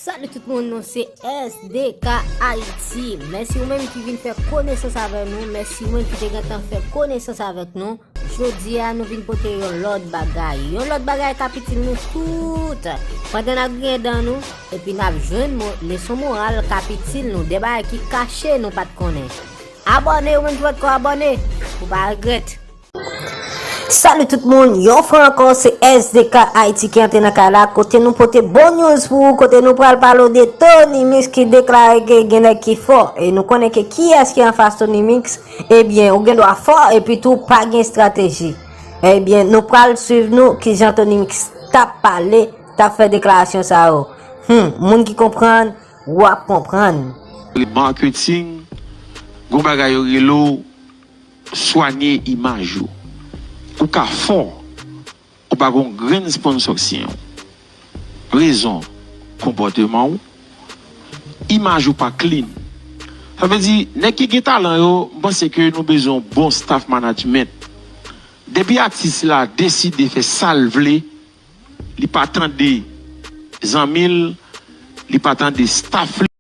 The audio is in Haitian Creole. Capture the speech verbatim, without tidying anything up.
Salut tout moun, nou se S D K Haïti. Mèsi ou menm ki vin fè konesans avè nou. Mèsi ou menm ki te gentan fè konesans avèk nou. Jodi a, nou vin pote yon lòt bagay. Yon lòt bagay k ap itil nou tout. Pandan n ap griyen dan nou, epi n ap jwenn mo-, leson moral k ap itil nou. De bagay ki kache nou pa t konnen. Abòne, ou menm ki poko abòne, ou pa regrèt. Salut tout moun, yon fwa ankò se S D K Haïti ki antre nan kay la, kote nou pote bon news pou ou, kote nou pral pale w de Tony Mix ki deklare ke gen nèg ki fò. E nou konnen ke kiyès ki anfas Tony Mix, ebyen, ou gen dwa fò epi tou pa gen estrateji. Ebyen, nou pral swiv nou kijan Tony Mix t ap pale, t ap fè deklarasyon sa yo. Hmm, moun ki konprann, w ap konprann. Maketing, gon bagay yo rele w swanye imaj ou. Ou ka fò, ou pa gon grenn sponsor k siyen w. Rezon, konpòteman w, imaj ou pa clean. Sa vle di, nèg ki gen talan yo, m panse ke nou bezwen yon bon staff management. Depi atis la deside fè sa l vle, li pa tande zanmi l, li pa tande staff li,